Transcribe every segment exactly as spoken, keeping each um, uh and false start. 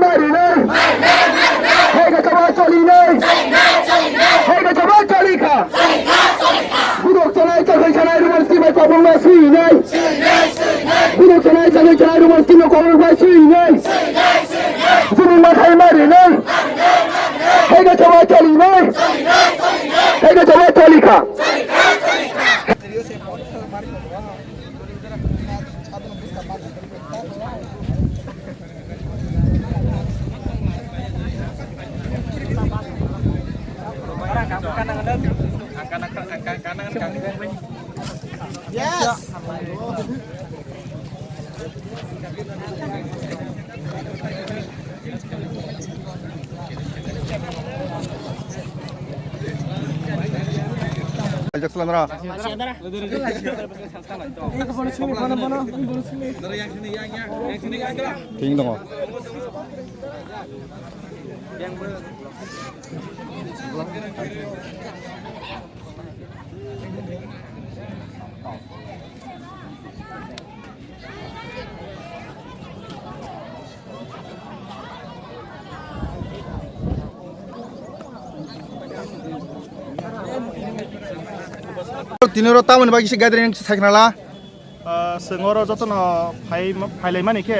Marinai. Hai ka chama choli nai. Hai ka chama choli kha. Budok chanai, chakri chanai, Roman script bai kwbangma sui nai. Budok chanai, chakri chanai, Roman script no kwbangma sui nai. Jini mathai marinai. Hai ka chama choli nai. Hai ka chama choli kha. Yes. Ajak salam ra. Thing dong. Tini oro tamoni bagwi se gathering sakhnala. Ah, chwng oro jotono phai, phailaimani khe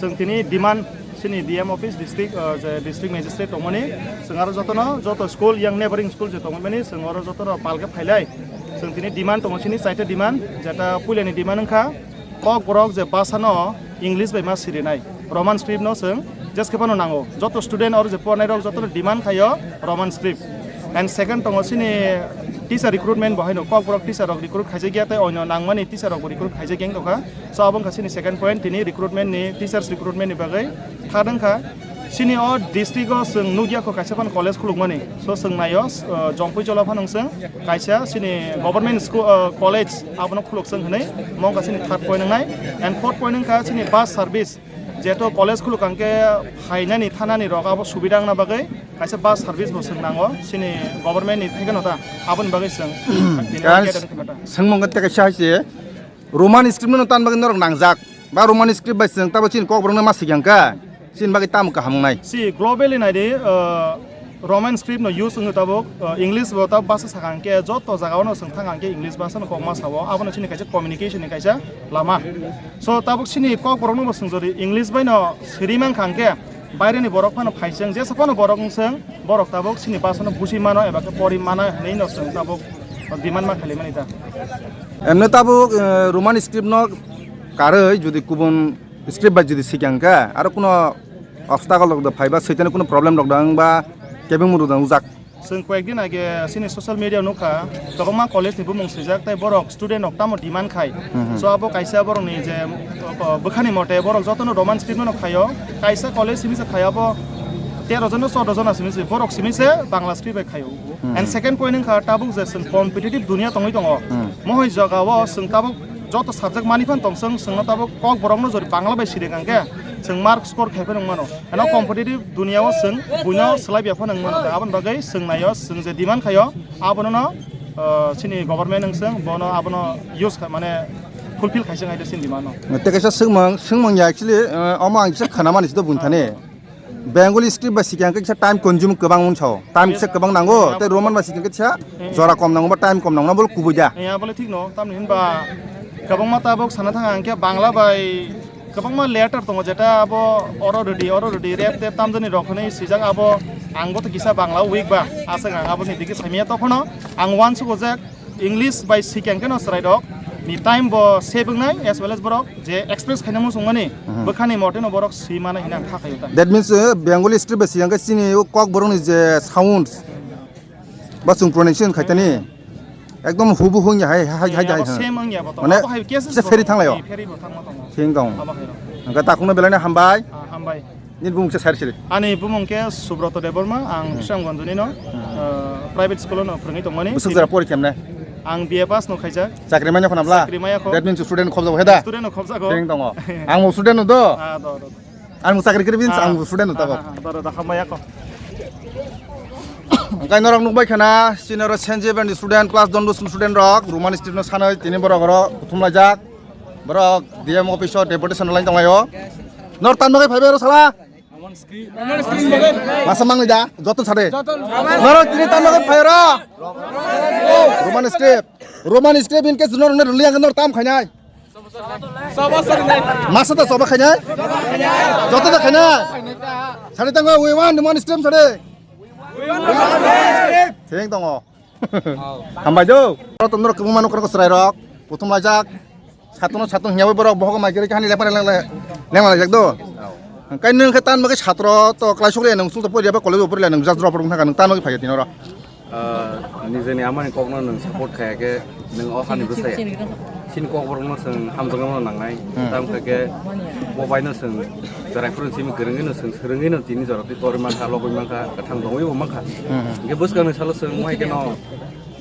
chwng tini demand chini D M office district, ah, je district magistrate tongmani chwng aro jotono joto school yang neighboring school je tongmani chwng oro jotono palkhe phailai chwng tini demand tongo chini chaita demand jeta puilani demand wngkha Kokborok je bhasha no English bai ma sirinai. Roman script no chwng jeskhe phano nango. Joto student or je pornai rok joto no demand khaio Roman script. And second tongo chini teacher recruitment bo haino Kokborok teacher rok recruit khaijak ya tei oino nangmani teacher rok bo recruit khaijak yang tongkha. So abo wngkha chini second point tini recruitment ni teachers recruitment ni bagwi thak wngkha. Chini o district o chwng nukya kho kaisa phano college khulukmani. So chwng naio, uh, Jongpui Chola phano chwng kaisa chini government school, uh, college abono khuluk chwng hinwi mongkha chini third point wngnai. And fourth point wngkha chini bus service. Jeto college khuluk hwnkhe phainani thanani rok abo subida wngna bagwi kaisa bus service bo chwng nango chini government ni thekeno ta aboni bagwi chwng. Kan sengmong teka sahai se Roman script no tan bagwi norok nangjak ba Roman script bai chwng tabo chini Kokborok no ma sikya hwnkha chini bagwi tamo kaham wngnai. Si globally naidi, uh, Roman script no use wngwi tabuk, uh, English bo tab basa saka hwnkhe joto jaga o no chwng thang hwnkhe English basa no kokma sao abono chini kaisa communication ni kaisa lama. So tabuk chini Kokborok no bo chwng jodi English bai no siri mankha hwnkhe baireni borok phano phaiseng jesa phano borok wngseng borok tabuk chini basa no busi mano eba khe pori mana hinwi no chwng tabuk demand ma khailaimani ta. Emno tabuk, uh, Roman script no karwi jodi kubun script bai jodi sikya hwnkhe aro kuno obstacle rok da phaiba soitani kuno problem rok da wngba kebengmung rok da wngjak. Chwng koyekdin age chini social media nukha kwbangma college ni bumung swijak tei borok student rok tamo demand khai. Mhm. So abo kaisa borok ni je, uh, bwkhani mote borok jotono Roman script no khaio kaisa college simi se khaio abo tero jon no choudo jon simi se borok simi se Bangla script bai khaio. Mhm. And second point wngkha tabuk je chwng competitive dunia tongwi tongo. Mhm. Mohai jagao chwng tabuk joto subject mani phan tong chwng chwngno tabuk Kokborokno jodi Bangla bai siri kangkhe chwng mark score khai phano wngmano. Ano competitive duniao chwng buino swlaibiya phano wngmano. Aboni bagwi chwng naio chwng je demand khaio abono no, uh, chini government wng chwng bono abono use kha mane fulfill khaising hai chini demand no. Tei kaisa swngmung, swngmung ya actually, uh, omo ang kisa khana mani sito buini thani. Bengali script bai sikya hwnkhe kisa time consume kwbang wng sao. Time se kwbang nango, tei Roman bai sikya hwnkhe kisa jora kom nango ba time kom nango, na bole kubui da. Eh, abole thik no, tamni hinba kwbangma tabuk sana thanga hwnkhe Bangla bai kwbangma letter tongo, jeta abo oro rwdi, oro rwdi, rep tep tamjani rok hwnwi swijak abo, ang bo to kisa Bangla weak ba, aswk ang aboni digi saimanya, tokhono ang uansukgo je English bai sikya hwnkhe no chwrairok ni time bo save wngnai, as well as borok je express khaina muchungmani, mhm, bwkhani mote no borok swi mano hwnwi ang kha khaio ta. That means, uh, Bengali script bai sikya hwnkhe chini o Kokborokni je sounds ba chwng pronunciation khaitani ekdom hubuhu wngya hai, hai, hai, hai, abo hai, same wngya bo tongo. Mane abo hai cases se bo ferry tongo. Thanglaio. Eh, ferry bo thangma tongo. Thing dong. Abo hai rok. Hwnkhe takhukno belai no hambai. Ah, hambai. Nini bumung se sari siri. Ani bumung khe Subroto Debbarma, ang, hmm, Kishanganj ni no, hmm, ah, private school no phwrwngwi tongmani. Bwswk jora pori kemne? Ang B A pass no khaijak. Chakri manya khuna bla? Chakri maya kho. That means student khobjago he da? Student no khobjago. Thing tongo. Ang bo student no do. Ah, do, do. Ang chakri kiri bini, ah, ang student no tabok. Ah, ah, doro da hambai ako. Angkai norok nukbai khana, senior Saint Xavier ni student, plus Don Bosco student rok, Roman script no sanai, tini borok oro kuthum laijak. Borok D M office o deputation lain tonglaio. Nor tan bagai phaibai oro sala. Masa mangni da, joto sade. Norok tini tamo ke phayro. Roman script. Roman script in case norok ne rwliya norok tam khainai. Masa ta soba khainai. Joto ta khainai. Sade tango we want Roman script sade. Theng tongo. Hambai do. Aro to norok kwbangma nukho chwrairok. Prothom laijak. Satung no satung hiyawi borok bohogo mai kiri kahani lepar leng leng leng laijak do. Kai nwng khe tan bagwi satro to klai sokle nwng sung to pori ba college pori le nwng just drop rok thaka nwng tan bagwi phai tino ro. Ah, nijeni amani kokno nwng support khaya khe nwng o hani bwsai. Chini kokborokno chwng hamjakma nangnai. Hmm. Tamo khe bo baino chwng chwrai phuru simi kwrwngwi no chwng swrwngwi no tini jora twi torwi mankha, lobwi mankha, kwthang tongwi bo mankha. Hmm. Hwnkhe bwskangni salo chwng mohai kheno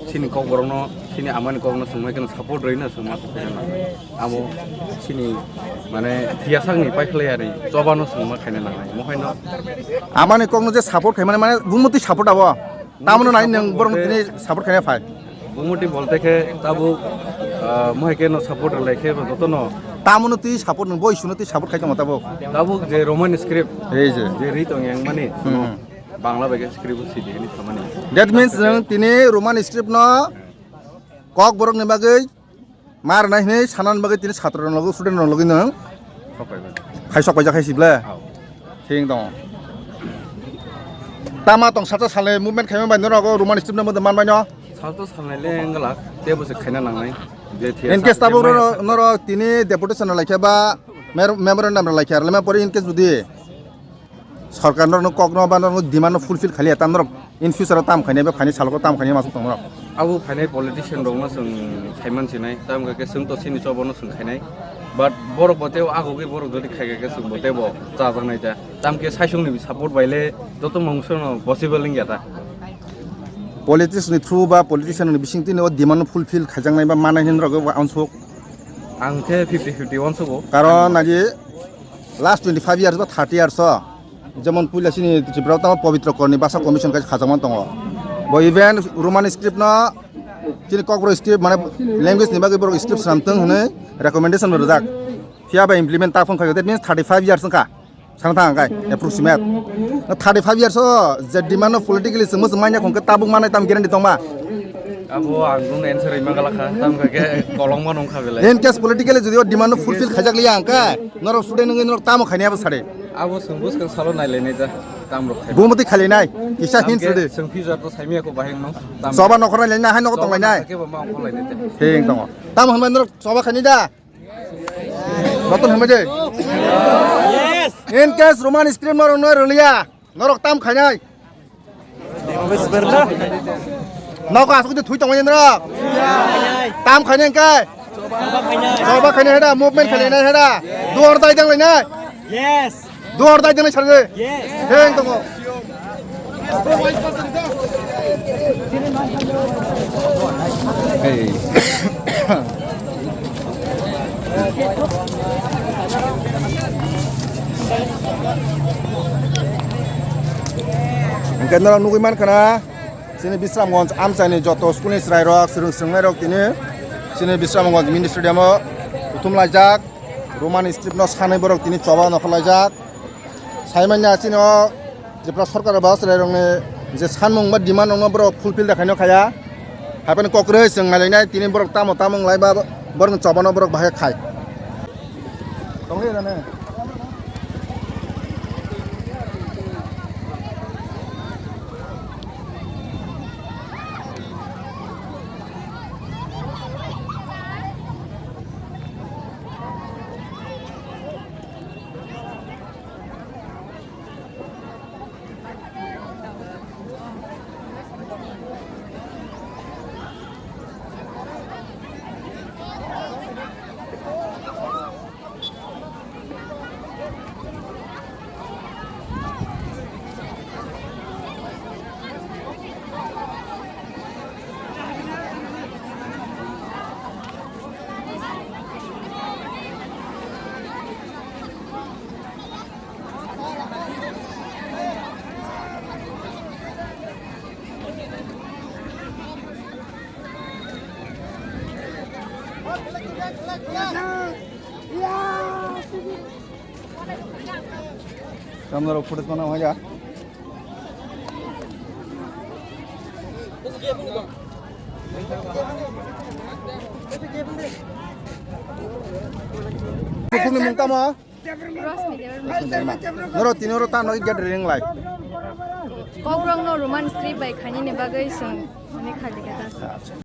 chini kokborokno, chini amani kokno chwng mohai kheno support rwino chwng ma khaina nangnai. Amo chini mane tiyasakni paiphlai ari chobano chwng ma khaina nangnai. Mohaino amani kokno je support khaimani mane bumutwi support abo. Tamoni nai nwng borok tini support khaina phai. Bumoti bolte khe tabuk, ah, mohai khe no support rwlai khe joto no. Tamoni twi support nwng bo isuno twi support khai tongma tabuk. Tabuk je Roman script. Ei je. Je ri tong yang mani. Hmm. Bangla bai khe script si di ni thamani. That means nwng tini Roman script no kok borok ni bagwi Mar nai hinwi sanani bagwi tini satro rok logo, student rok logo nwng. Sok paijak. Khai sok paijak khai si ble. Au. Thing dong. Tama tong sata sale movement khaima bai norok Roman script no mode man bai no. Salto salnai le englak tebo se khaina nangnai. Je thia In case sa-, tabuk je maya sa- norok tini deputation rok laikha ba mer-, memorandum rok laikha, lema pore in case jodi Sorkar norokno kokno ba norokno demand no fulfill khaliya, tam norok in future o tam khainai ba phaini salogo tam khainai masuk tong norok. Abo phainai politician rokno chwng saiman sinai, tam khe chwng to chini chobono chwng khainai. But borok bo tei agogwi borok jodi khai khe chwng bo tei bo chajaknai ta. Tam khe saisongni support bai le joto mungsa no possible wngya ta. Politics ni through ba politician ni bising tini o demand no fulfill khaijaknai ba manai hinwi rok ansuk. Ang khe fifty fifty wansugo. Karon naji last twenty five years ba thirty years o, jemon puila chini Tripura tamo Pabitra Korni Bhasha Commission kaisa khajakma tongo. Bo even Roman script no chini Kokborok script mane language ni bagwi borok script swnam tong hwnwi recommendation bo rwjak. Phiya ba implement ta phone khaio, that means thirty five years wngkha. Sana thang kai approximate. Thirty five years o je demand no politically chwngmo chwng manya khong khe tabuk manai tam guarantee tongma. Abo ang nung answer rima gala kha, tam kha khe kolong ma nung kha belai. In case politically jodi o demand no fulfill khaijak liya ang khe, norok student wngwi norok tamo khaini abo sade. Abo chwng bwskang salo nai lai nai ja, tam rok khai. Bumati khalai nai, kisa Tam hint khe sade. Chwng future to saimya ko bahai no, tam. Choba nokhor lai nai, hai nogo tong lai nai. Khe bo ma ong lai nai ja. Thing tongo. Tamo hwnbai norok choba khaini da. Joto hwnbai de. Yes. In case Roman script norok no rwliya, norok tam khainai. Nogo asuk de thui tongmani norok. Tam khainai hwnkhe. Choba khainai heda, movement khainai heda. Duor dai dang lainai. Yes. Duor dai dang lai sarde. Yes. Heng tongo. Hwnkhe norok nugwi mankha na, chini Bisramganj amchaini joto school ni chwrairok, swrwng swrwngnairok tini chini Bisramganj mini stadium o kuthum laijak, Roman script no sanwi borok tini choba nokhor laijak. Saimanya chini o Tripura sorkar ba chwrairokni je sanmung ba demand rokno borok fulfill da khaino khaya. Hapheno kokrwi chwng nailainai tini borok tamo tamo wnglai ba borokni chobano borok bahai khai. Tongwi rane. Kamla rok photo tongna hoya. Kuphurni mung tamo? Rosmi Debbarma. Noro tini oro tano gathering lai. Kokrokno Roman script bai khainani bagwi chwng hwnwi kha likha da.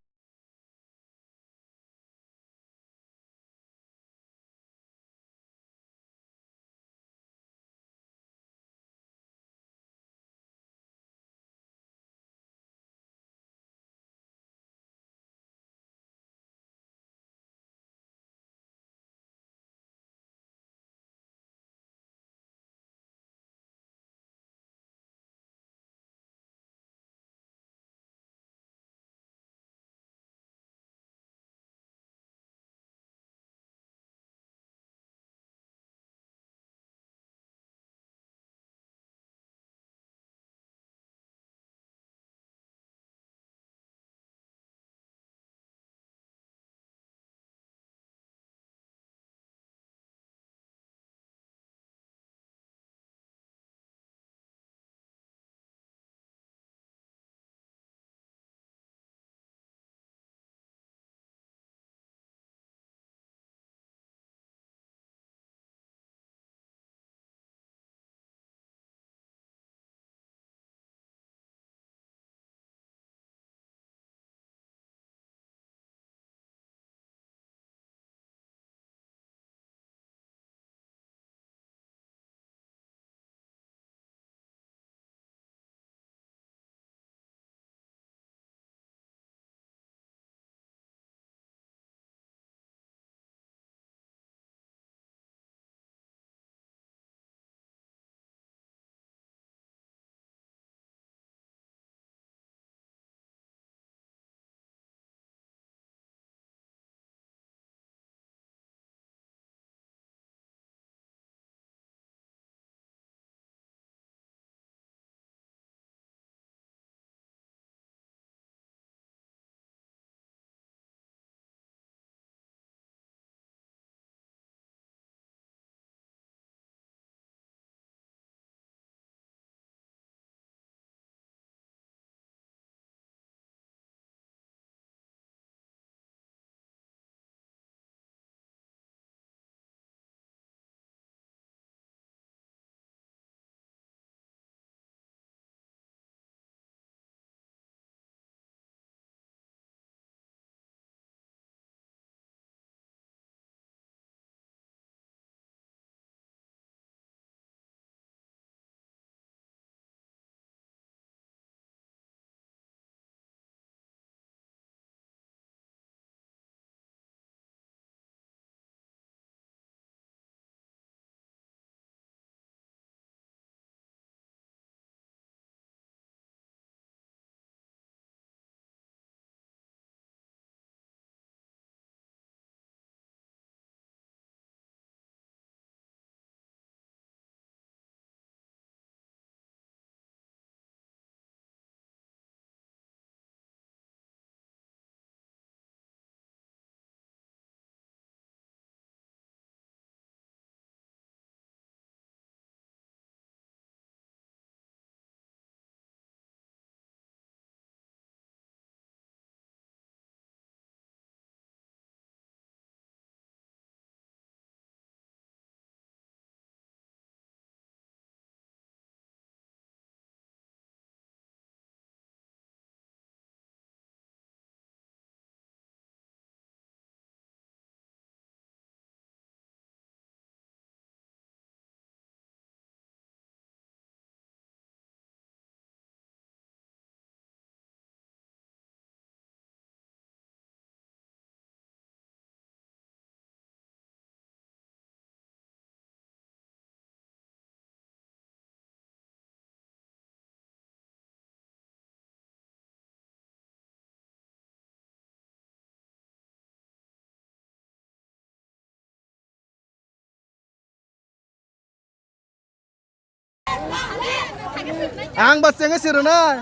Ang ba chengwi se rwnai.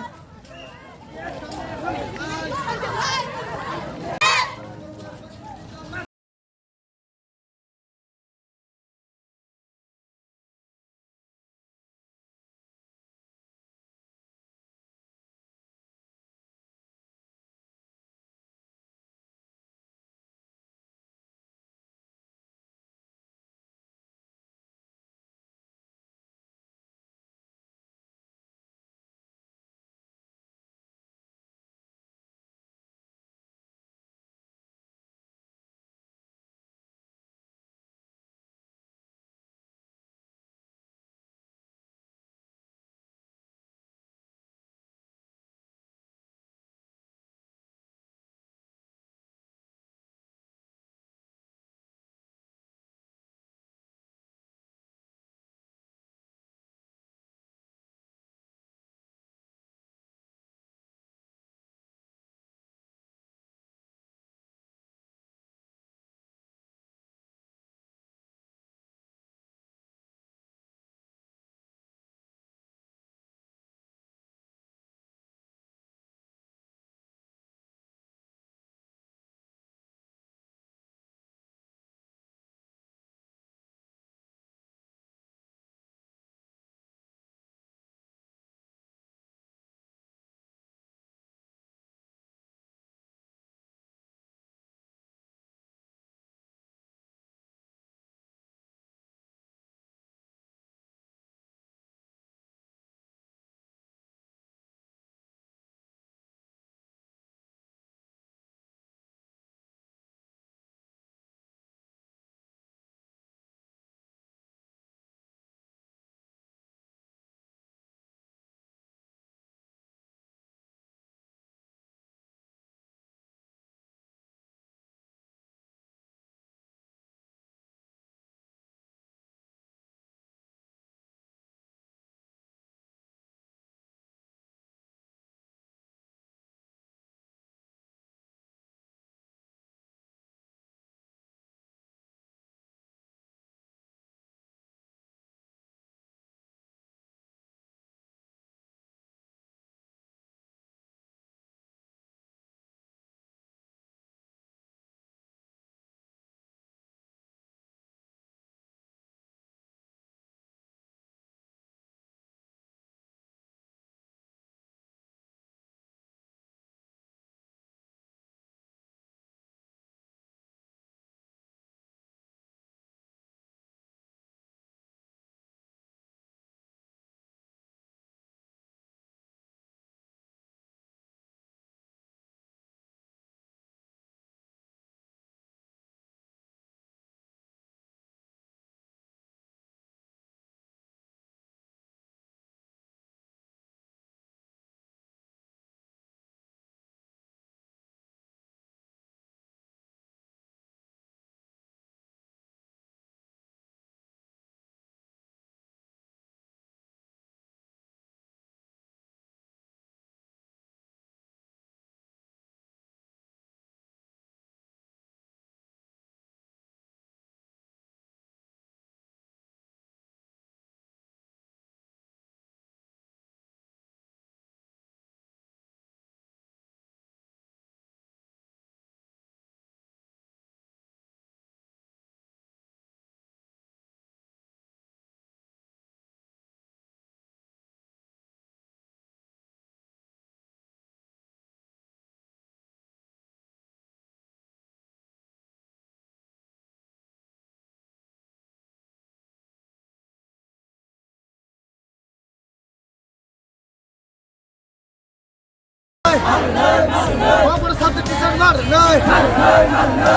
Kokborok subject teacher ma rwnai.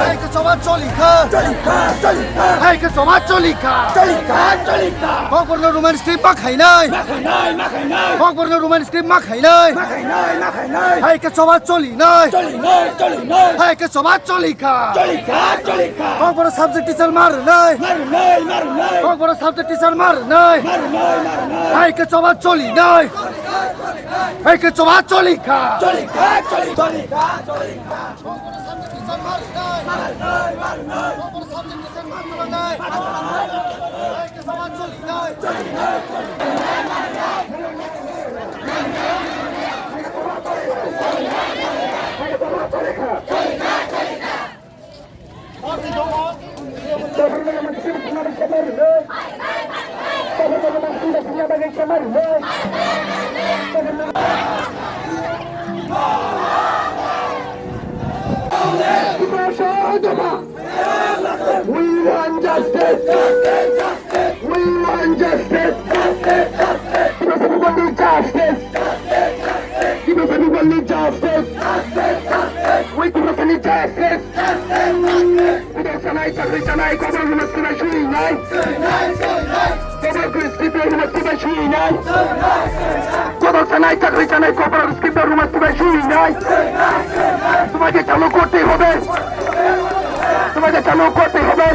Hai khe choba choli kha. Hai khe choba choli kha. Kokborokno Roman script ma khainai. Kokborokno Roman script ma khainai. Hai khe choba choli nai. Hai khe choba choli kha. Kokborok subject teacher ma rwnai. Kokborok subject teacher ma rwnai. Hai khe choba choli nai. Hai khe choba choli kha. Kokborok subject teacher ma rwnai. Kokborok subject teacher ma rwnai. Hai khe choba choli nai. We want justice. We want justice. Give us everybody justice. Give us everybody justice. We give us any justice. Kotor sanai chakri chanai kokborok ruma sibai sui nai. Kokborok script ruma sibai sui nai. Kotor sanai chakri chanai kokborok script ruma sibai sui nai. তোমাকে চালু করতে হবে। তোমাকে চালু করতে হবে।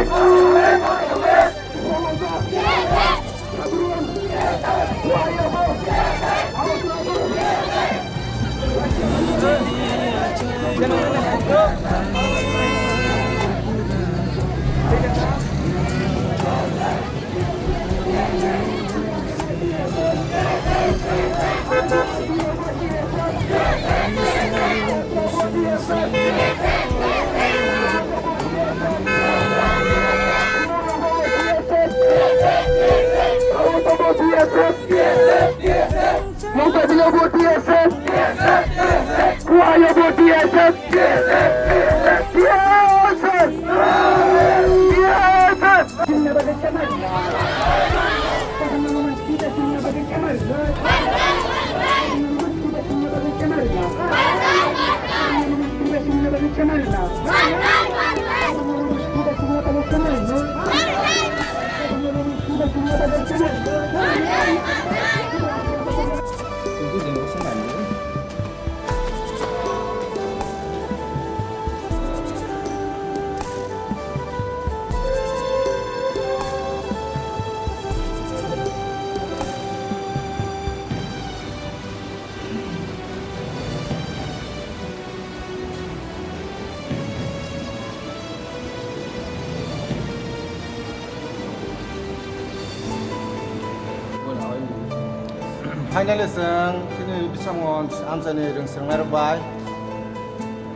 Finally, chwng chini bisamon amchaini rwng swrwngnairok bai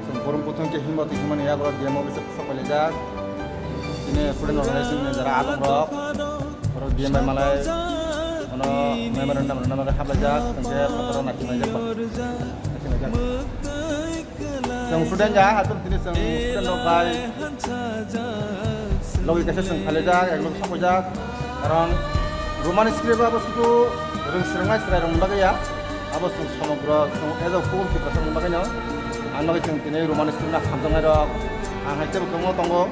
chwng borok kuthung khe himba twi himani yagra D M office o sok paijak. Chini student organization ni jara adongrok, borok D M bai malai, ono memorandum rwna bagwi haplaijak, chwng khe phataro naisinglaijak ba, naisinglaijak. Chwng student ya, hatung tini chwng student rok bai logi kaisa chwng phaijak, ek logi sok paijak. Karon Roman script abo sudu rwng swrwngmai chwrai rokni bagwi ya. Abo chwng somogro chwng as a whole Tiprasa rokni bagwi no. Ang bagwi chwng tini Roman script no hamjaknai rok. Ang hai teibo kwbangma tongo.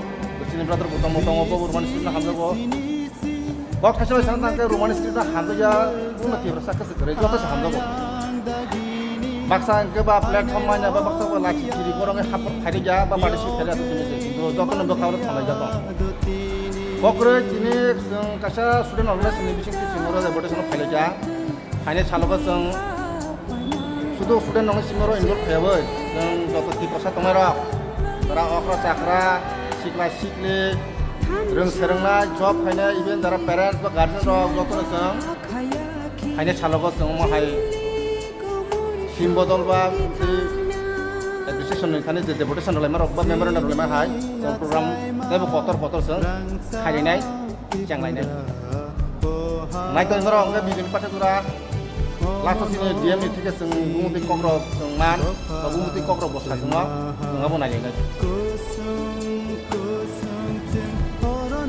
Chini brother bo tongo, tongo, bo Roman script no hamjago. Kok thaisa bai sana tangkhe Roman script no hamjakya, buno Tiprasa kwchwk kwrwi, joto se hamjago. Baksa hwnkhe ba platform manya ba baksa ba lachi kiri borok wngkha hapor phairikya ba party swi phairya to sini se. Kintu jotono bwkha oro thanglaijago. Kokrwi tini chwng kaisa student organization ni bisingtwi chwng oro deputation phailaikha. Phainai salogo chwng sudu student nongni simi oro involve khaiyawi chwng joto Tiprasa tongnairok, jora okra chakra, sikla sikli, rwng swrwngnai, job khainai, even jora parents ba guardian rok jotono chwng phainai salogo chwng omo hai team bodol ba tei administration ni thani je deputation rwlaima rok ba memorandum rwlaima hai chwng program teibo kotor kotor chwng khailainai, chenglainai. Naitongmarok hwnkhe bidini pathakura last o chini D M ni thike chwng bumutwi kokrok chwng man ba bumutwi kokrok bo sajwkma chwng abo nailainai.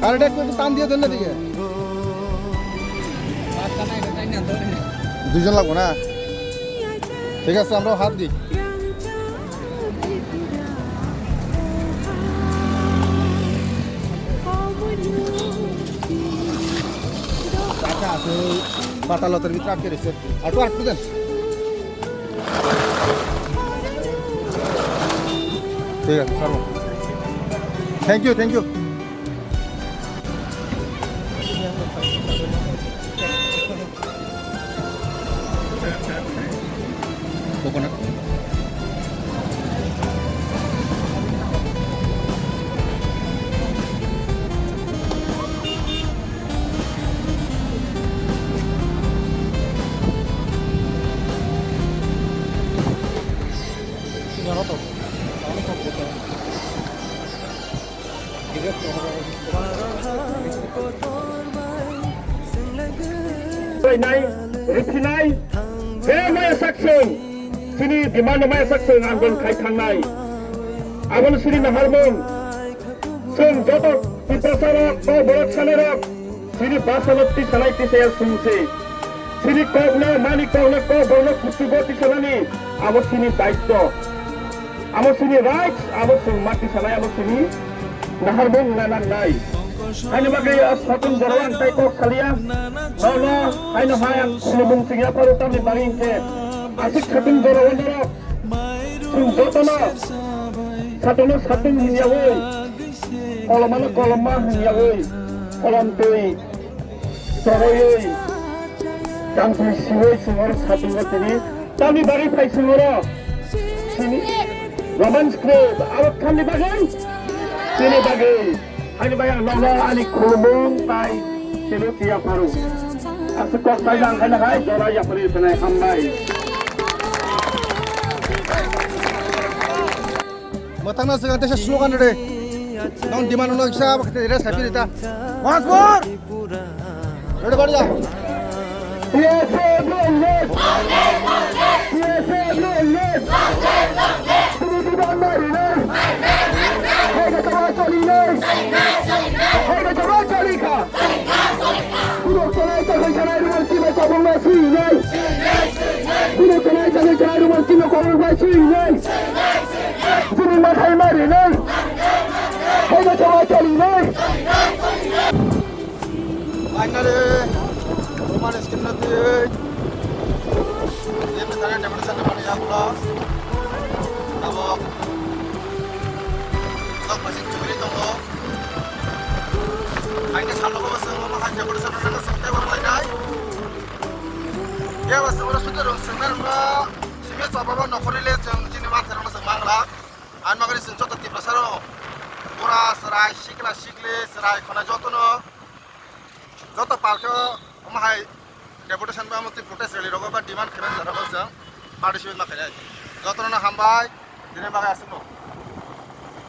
আরে এটা একটু, একটু টান দিয়ে দেন না দিকে। দুইজন লাগবো না? ঠিক আছে, আমরাও হাত দিই। Pata lotor bhitor atke roise. Ar to atke den. Thik ache, sir. Thank you, thank you. Coconut. Rwinai, rwphinai, je maya sak chwng, chini demand no maya sak chwng andolon khai thangnai. Abono chini naharmung, chwng joto Tiprasa rok, kok borok sanai rok, chini basa no tisanai tisaya chwng se. Chini kok no, mani kok no, kok borok no kuchugo tisanani, abo chini daityo. Abo chini rights, abo chwng ma tisanai, abo chini naharmung wngna nangnai. Haini bagwi o satung jorao ang tai kok salia. Nono haino hai ang khulumung chwngya pharo tamni bagwi hinkhe aswk satung jorao norok chwng jotono satungno satung hinyawi, kolomano kolomma hinyawi, kolom twi choroiwi, tangtwi siwi chwng oro satungo tini. Tamni bagwi phai chwng oro? Chini Roman script, abo tamni bagwi? Chini bagwi. Haini bagwi ang nono ani khulumung tai chini tiya pharo. Aswk kok sai lang haino hai jora yapri twnai hambai. Mwthangna swkang teisa slogan rwdi. Nong demand no kisa bakte rest happy rita. Once more. Ready, bari ja. P S A no less. P S A no less. Chini demand no release. Hai ka tama choli nei. Hai ka tama choli kha. Kuno cholai chakri chalai rumal kino kobong na sui nei. Kuno cholai chakri chalai rumal kino kobong na sui nei. Chini mathai mari nai. Hai na chawa choli nai. Finally, Roman script na twi. Em tara demonstration na mani ya bula. Abo. Sok masih curi tongo. Hai na chalo ko masih, hai demonstration na masih, tei wala nai. Ya masih, wala sudah dong, sengar ma. Simi chobaba nokhorwi le chwng chini manthai rokno chwng manglak. Ani bagwi chwng joto Tiprasa rok, bura chwrai, sikla sikli chwrai khwnai jotono, joto park o omo hai deputation ba omo twi protest rally rogo ba demand khaimani jora o chwng participate ma khainai. Jotono hambai, tini bagwi aswkno.